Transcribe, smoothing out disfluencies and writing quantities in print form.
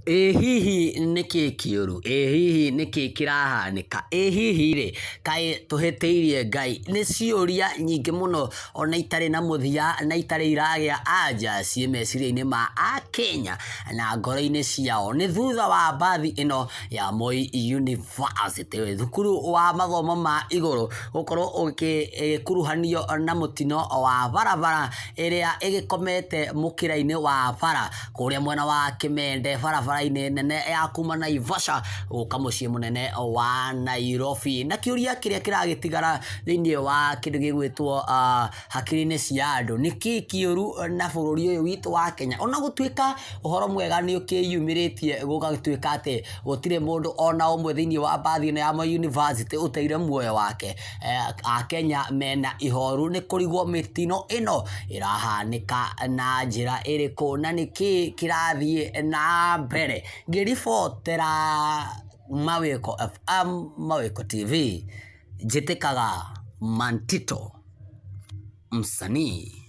Ĩ hihi nĩkĩ kĩũru? Ĩ hihi nĩkĩ kĩrahanĩka? Ĩ hihi rĩ, kaĩ tũhĩtĩirie Ngai? Nĩ ciũria nyingĩ mũno ona itarĩ na mũthia na itarĩ iragĩa anja ciĩ meciria-inĩ ma akenya na ngoro-inĩ ciao. Nĩ thutha wa mbathi ĩno ya Moi University, thukuru wa mathomo ma igũrũ gũkorwo ũgĩkuruhanio na mũtino wa barabara ĩrĩa ĩgĩkomete mũkĩra-inĩ wa bara kũrĩa mwena wa Kĩmende barabara-inĩ nene ya kuma Naivasha gũka mũciĩ mũnene wa Nairobi. Na kĩũria kĩrĩa kĩragĩtigara thĩinĩ wa kĩndũ gĩgwĩtwo hakiri-inĩ cia andũ, nĩkĩ kĩũru na bũrũri ũyũ witũ wa Kenya? Ona gũtuĩka ũhoro mwega nĩ ũkĩyumĩrĩtie gũgatuĩka atĩ gũtirĩ mũndũ ona ũmwe thĩinĩ wa mbathi ĩno ya Moi University ũteire muoyo wake, Akenya mena ihoru nĩ kũrigwo mĩtino ĩno ĩrahanĩka na njĩra ĩrĩkũ na nĩkĩ kĩrathiĩ na mbere. Ngĩribotera Mawĩko FM, Mawĩko TV, njĩtĩkaga Mantito msanii.